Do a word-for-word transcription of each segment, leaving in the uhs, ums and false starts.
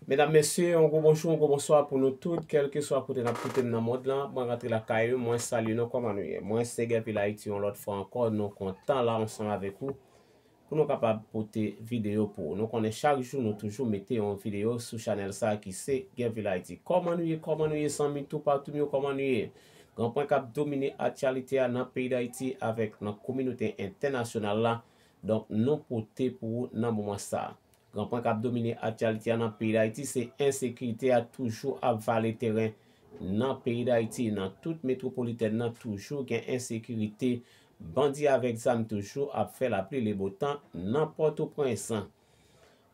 Medam, mesye, yon gwo bonjou, yon gwo bonswa pou nou tout, kèlkeswa kote n ap koute m nan mond lan. Mwen rantre lakay ou, mwen salye nou, kòman nou ye? Mwen se Guervil Haïti, yon lòt fwa ankò, nou kontan la ansanm avèk ou pou nou kapab pote videyo pou ou. Nou konnen chak jou nou toujou mete yon videyo sou chanèl sa ki se Guervil Haïti. Kòman nou ye? Kòman nou ye, zanmi toupatou m yo? Kòman nou ye? Gran pwen k ap domine aktyalite a nan peyi Dayiti avèk nan kominote entènasyonal la. Donk, nou pote pou ou nan moman sa a. Gran pwen k ap domine aktyalite a nan peyi Dayiti se ensekirite a toujou ap vale teren nan peyi Dayiti. Nan tout metwopolitèn nan, toujou gen ensekirite. Bandi avèk zam toujou ap fè lapli lebotan nan Pòtoprens.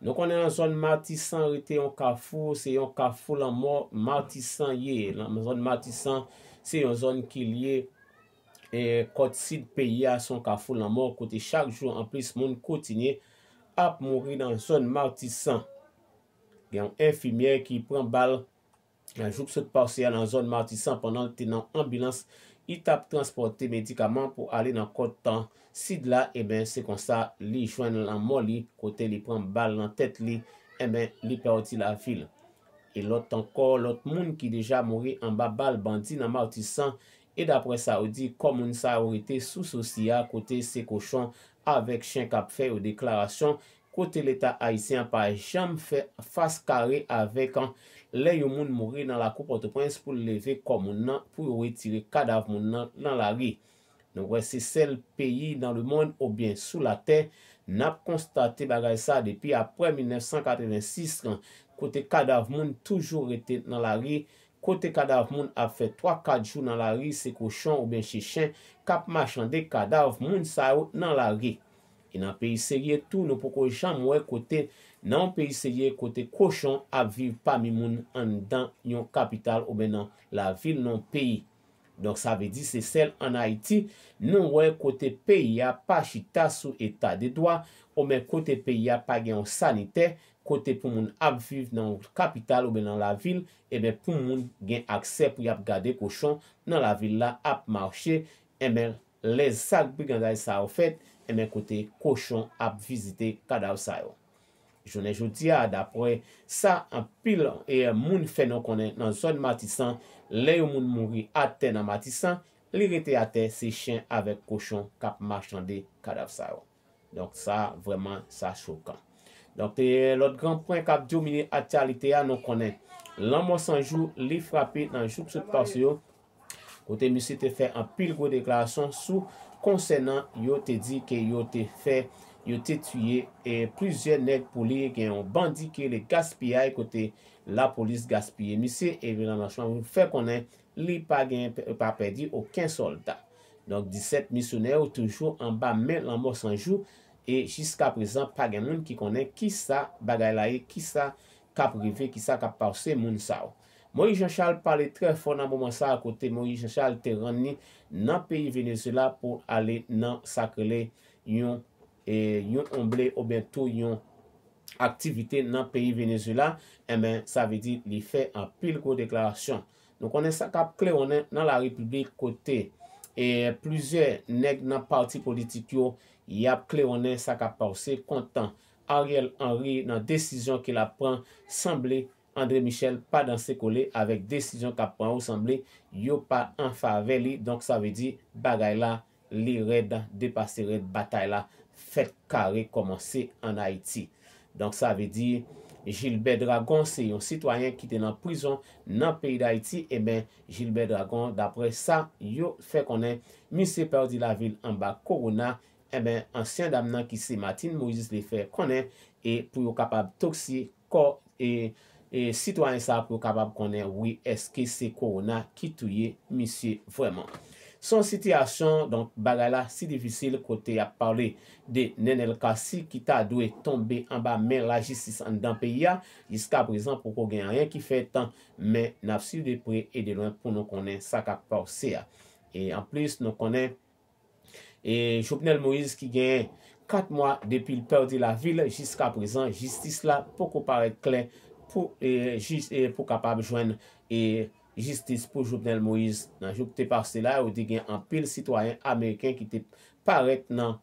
Nou konnen nan zòn Matisan rete yon kafou, se yon kafou lanmò Matisan ye. Nan zòn Matisan, se yon zòn ki lye e, kòt sid peyi a, se yon kafou lanmò kote chak jou anplis moun kontinye ap mouri nan zòn Matisan. Gen yon enfimyè ki pran bal nan jou k sot pase a nan zòn Matisan pandan l te nan anbilans, li t ap transpòte medikaman pou ale nan kòt sid la, enben, se konsa li jwenn lanmò li, kote li pran bal nan tèt li, enben, li pèdi lavi l. E lòt ankò, lòt moun ki deja mouri anba bal bandi nan Matisan, e daprè sa yo di, kò moun sa yo rete sou sosi a, kote se kochon avèk chen k ap fè yo deklarasyon, kote Leta ayisyen an pa janm fè fas kare avèk an lè yon moun mouri nan lakou Pòtoprens pou l leve kò moun nan, pou yo retire kadav moun nan nan lari. Nou wè se sèl peyi nan lemonn oubyen sou latè n ap konstate bagay sa depi apre mil nèf san katrevensis, kote kadav moun toujou rete nan lari, kote kadav moun ap fè twa kat jou nan lari, se kochon oubyen se chen k ap machande kadav moun sa yo nan lari. E nan peyi serye tou, nou poko janm wè kote, nan yon peyi serye, kote kochon ap viv pami moun anndan yon kapital oubyen nan lavil nan yon peyi. Donk, sa vle di se sèl ann Ayiti nou wè kote peyi a pa chita sou eta de dwa, oubyen kote peyi a pa gen yon sanitè, kote pou moun ap viv nan yon kapital oubyen nan lavil, ebyen pou moun gen aksè pou y ap gade kochon nan lavil la ap mache, enben lè zak briganday sa yo fèt, enben kote kochon ap vizite kadav sa yo. Jounen jodi a, daprè sa anpil e, moun fè nou konnen nan zòn Matisan, lè yon moun mouri atè nan Matisan, li rete atè, se chen avèk kochon k ap machande kadav sa yo. Donk sa, vrèman, sa chokan. Donk, e, lòt gran pwen k ap domine aktyalite a, nou konnen lanmò san jou, li frape nan jou k sot pase yo, kote misye te fè anpil gwo deklarasyon sou konsènan yo te di ke yo te fè, yo te tiye e plizyè nèg pou li, gen yon bandi ki rele Gaspiyay kote lapolis gaspiye misye e Renan Marchand fè konnen li pa gen, pa pèdi okenn sòlda. Donk, disèt misyonè yo toujou anba men lanmò san jou e jiska prezan pa gen moun ki konnen kisa bagay la ye, kisa k ap rive, kisa k ap pase moun sa yo. Moïse Jean Charles pale trè fò nan moman sa a kote Moïse Jean Charles te rann li nan peyi Venezuela pou ale nan sa k rele yon, e, yon omble oubyen tou yon aktivite nan peyi Venezuela, enben, sa vle di li fè anpil gwo deklarasyon. Nou konnen sa k ap klewonnen nan larepiblik kote e plizyè nèg nan pati politik yo, y ap klewonnen sa k ap pase kont Ariel Henry nan desizyon ke l ap pran, sanble André Michel pa danse kole avèk desizyon k ap pran yo, sanble yo pa an favè li. Donk, sa vle di bagay la, li rèd, depase rèd, batay la fèt kare kòmanse ann Ayiti. Donk, sa vle di Gilbert Dragon se yon sitwayen ki te nan prizon nan peyi Dayiti. Enben, Gilbert Dragon, daprè sa yo fè konnen, misye pèdi lavi l anba kowona. Enben, ansyen dam nan ki se Martine Moïse li fè konnen, e pou yo kapab toksi kò e, e sitwayen sa a pou yo kapab konnen, wi, èske se kowona ki touye misye vrèman. Se yon sitiyasyon, donk, bagay la si difisil kote y ap pale de Nenel Cassy ki ta dwe tonbe anba men lajistis anndan peyi a. Jiska prezan, poko gen anyen ki fèt, men n ap swiv de pre e de lwen pou nou konnen sa k ap pase a. E anplis, nou konnen e Jovenel Moïse ki gen kat mwa depi l pèdi lavi l, jiska prezan, jistis la poko parèt klè pou, e, jis, e, pou kapab jwenn, e, jistis pou Jovenel Moïse. Nan jou k te pase la, yo te gen anpil sitwayen ameriken ki te parèt nan,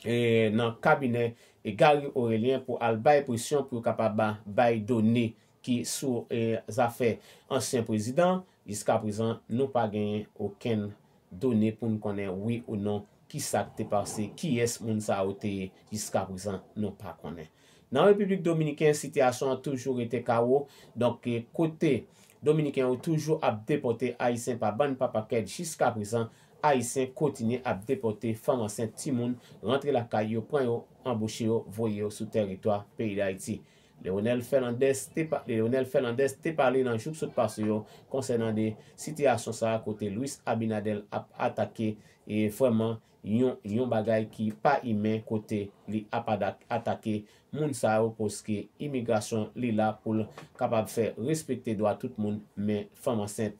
e, nan kabinè Gary Orelien pou al bay presyon pou yo kapab ba- bay done ki sou e, zafè ansyen prezidan. Jiskaprezan, nou pa genyen okenn done pou n konnen wi ou non ki sa k te pase, kiyès moun sa yo te ye. Jiskaprezan, nou pa konnen. Nan Repiblik Dominiken, sitiyasyon an toujou rete kawo. Donk, e, kote Dominiken yo toujou ap depòte Ayisyen pa bann pa pakèt, jiskaprezan, Ayisyen kontinye ap depòte fanm ansent, timoun, rantre lakay yo, pran yo, anboche yo, voye yo sou tèritwa peyi Dayiti. Leonel Fernandez te pa- Leonel Fernandez te pale nan jou k sot pase yo konsènan de sitiyasyon sa a kote Luis Abinader ap atake e vrèman yon, yon bagay ki pa imen kote li ap adak- atake moun sa yo paske imigrasyon li la pou l kapab fè respekte dwa tout moun, men fanm ansent,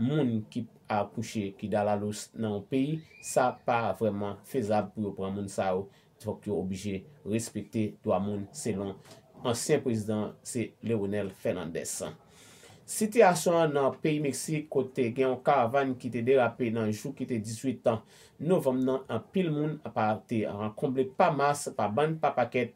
moun ki akouche, ki dalalous nan yon peyi, sa pa vrèman fezab pou yo pran moun sa yo. Fòk yo oblije respekte dwa moun selon ansyen prezidan se Leonel Fernandez. Sitiyasyon an nan peyi Meksik kote gen yon karavàn ki te derape nan jou ki te dizuit novanm nan, anpil moun pa te rankonble pa mas, pa bann, pa pakèt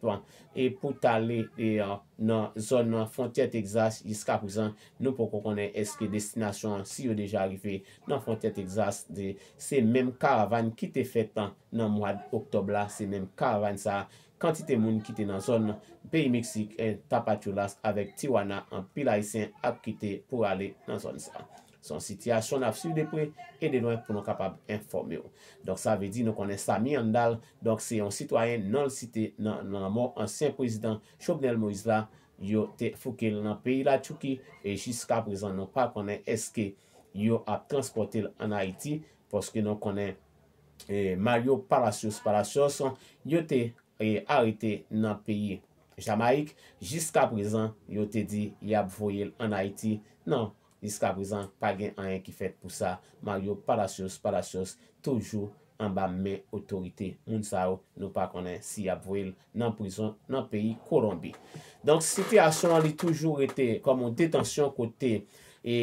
e pou t ale e, nan zòn fwontyè Texas. Jiskaprezan, nou poko konnen èske destinasyon an, si yo deja rive nan fwontyè Texas, de, se menm karavàn ki te fèt nan mwa oktòb la, se menm karavàn sa a. Kantite moun ki te nan zòn peyi Meksik, eh, Tapachula avèk Tijuana, anpil Ayisyen ap kite pou ale nan zòn sa a. Se yon sitiyasyon n ap swiv de pre e de lwen pou nou kapab enfòme w. Donk, sa vle di nou konnen Sami Andal, donk, se yon sitwayen non l site nan, nan lanmò ansyen prezidan Jovenel Moïse la, yo te fouke l nan peyi Latouki, e jiskaprezan nou pa konnen èske yo ap transpòte l ann Ayiti, paske nou konnen e, Mario Palacios Palacios, yo te e, arete nan peyi Jamayik. Jiskaprezan, yo te di y ap voye l ann Ayiti. Non, jiskaprezan, pa gen anyen ki fèt pou sa. Mario Palacios Palacios toujou anba men otorite moun sa yo. Nou pa konnen si y ap voye l nan prizon nan peyi Kolonbi. Donk, sitiyasyon an li toujou rete kòm yon detansyon kote e,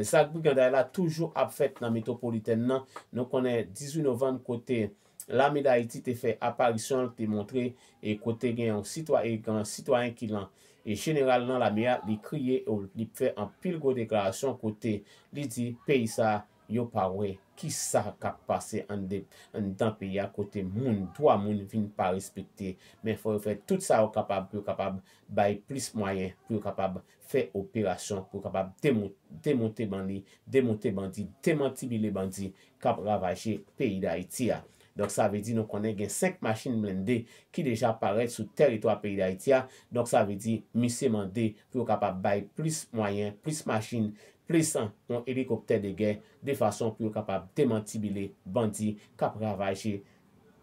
zak briganday la toujou ap fèt nan metwopolitèn nan. Nou konnen dizuit novanm kote Lame Dayiti te fè aparisyon l, te montre e kote gen yon sitwa- e gen yon sitwayen ki lan e jeneral nan lame a, li kriye e li fè anpil gwo deklarasyon kote li di peyi sa a, yo pa wè kisa k ap pase annde- anndan peyi a kote moun, dwa moun vin pa respekte. Men fò yo fè tout sa yo kapab pou yo kapab bay plis mwayen pou yo kapab fè operasyon, pou yo kapab demon- demonte bandi, demonte bandi, demantibile bandi k ap ravaje peyi Dayiti a. Donk, sa vle di nou konnen gen senk machin blende ki deja parèt sou tèritwa peyi Dayiti a. Donk, sa vle di misye mande pou yo kapab bay plis mwayen, plis machin, plis yon elikoptè de gè, de fason pou yo kapab demantibile bandi k ap ravaje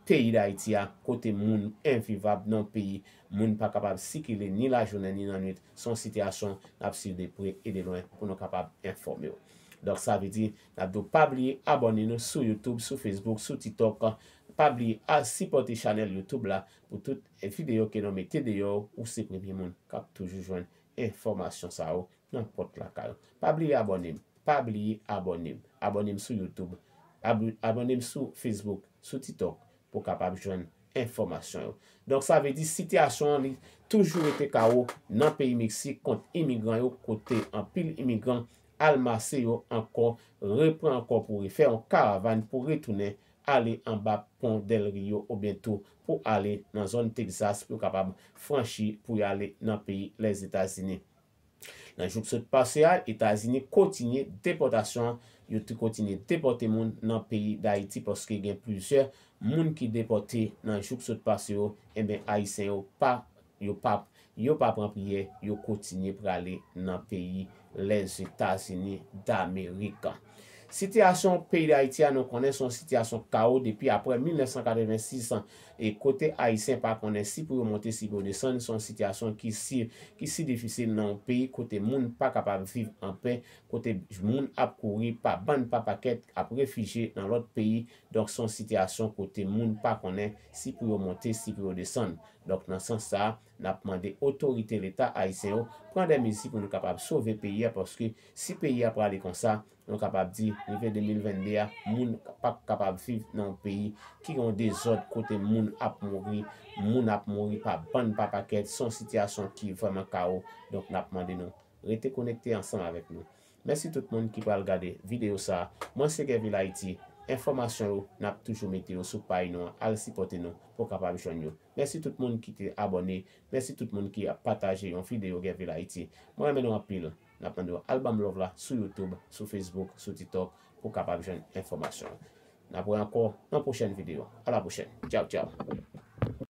peyi Dayiti a, kote moun envivab nan peyi, moun pa kapab sikile ni lajounen ni lannwit. Se yon sitiyasyon n ap swiv de pre e de lwen pou nou kapab enfòme w. Donk, sa vle di, n ap di w pa bliye abòne nou sou YouTube, sou Facebook, sou TikTok. Pa bliye al sipòte chanèl YouTube la pou tout videyo ke nou mete deyò, ou se premye moun k ap toujou jwenn enfòmasyon sa yo nan pòt lakay ou. Pa bliye abòne m. Pa bliye abòne m. Abòne m sou YouTube. Ab- abòne m sou Facebook, sou TikTok pou w kapab jwenn enfòmasyon yo. Donk, sa vle di sitiyasyon an li toujou rete kawo nan peyi Meksik kont imigran yo, kote anpil imigran al mase yo ankò, repran ankò pou refè yon karavàn pou retounen ale anba pon Del Rio oubyen tou pou ale nan zòn Texas pou yo kapab franchi pou y ale nan peyi Lèzetazini. Nan jou k sot pase a, Etazini kontinye depòtasyon, yo te kontinye depòte moun nan peyi Dayiti paske gen plizyè moun ki depòte nan jou k sot pase yo, enben Ayisyen yo pa, yo pa, yo pa pran priyè, yo kontinye prale nan peyi Lèzetazini Damerik. Sitiyasyon peyi Dayiti a, nou konnen se yon sitiyasyon kawo depi apre mil nèf san katrevensis, e kote Ayisyen pa konnen si pou yo monte, si pou yo desann. Se yon sitiyasyon ki si, ki si difisil nan yon peyi kote moun pa kapab viv anpè, kote moun ap kouri pa bann pa pakèt, ap refijye nan lòt peyi. Donk, se yon sitiyasyon kote moun pa konnen si pou yo monte, si pou yo desann. Donk, nan sans sa a, n ap mande otorite Leta ayisyen yo pran de mezi pou nou kapab sove peyi a, paske si peyi a prale konsa, nou kapab di, rive de mil venn de a, moun p ap kapab viv nan yon peyi ki gen yon dezòd kote moun ap mouri, moun ap mouri pa bann pa pakèt, se yon sitiyasyon ki vrèman kawo. Donk, n ap mande nou rete konekte ansanm avèk nou. Mèsi tout moun ki pral gade videyo sa a. Mwen se Guerville Haïti. Enfòmasyon yo, n ap toujou mete yo sou pay nou an. Al sipòte nou pou w kapab jwenn yo. Mèsi tout moun ki te abòne. Mèsi tout moun ki ap pataje yon videyo Guerville Haïti. Mwen renmen nou anpil. N ap mande w al ban m love la sou YouTube, sou Facebook, sou TikTok pou w kapab jwenn enfòmasyon. N ap wè ankò nan pwochèn videyo. A la pwochèn. Tchaw, tchaw.